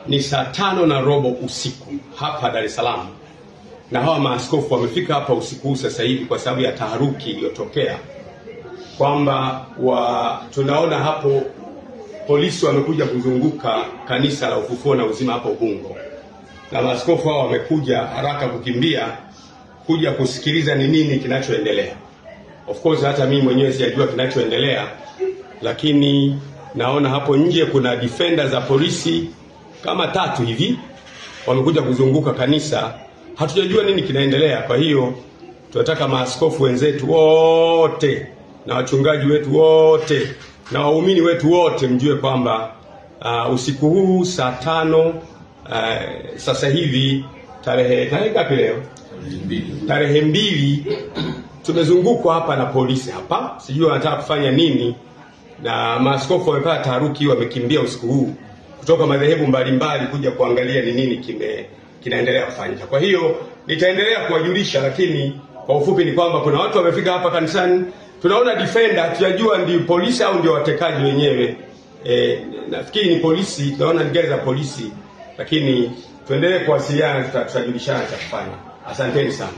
Ni saa 5:15 usiku hapa Dar es Salaam, na hawa maaskofu wamefika hapa usiku huu sasa hivi kwa sababu ya taharuki iliyotokea kwamba tunaona hapo polisi wamekuja kuzunguka kanisa la Ufufuo na Uzima hapo Ubungo, na maaskofu hao wamekuja haraka kukimbia kuja kusikiliza ni nini kinachoendelea. Of course hata mimi mwenyewe sijajua kinachoendelea, lakini naona hapo nje kuna defender za polisi kama 3 hivi wamekuja kuzunguka kanisa. Hatujajua nini kinaendelea. Kwa hiyo tunataka maaskofu wenzetu wote na wachungaji wetu wote na waumini wetu wote mjue kwamba usiku huu saa 5, sasa hivi tarehe ngapi leo? Tarehe 2, tumezungukwa hapa na polisi hapa, sijui wanataka kufanya nini, na maaskofu wamepata taharuki, wamekimbia usiku huu kutoka madhehebu mbalimbali kuja kuangalia ni nini kinaendelea kufanyika. Kwa hiyo nitaendelea kuwajulisha, lakini kwa ufupi ni kwamba kuna watu wamefika hapa kanisani, tunaona defender, hatujajua ndio polisi au ndio watekaji wenyewe. Nafikiri ni polisi, tunaona ni gari za polisi, lakini tuendelee kuwasiliana, tutajulishana cha kufanya. Asanteni sana.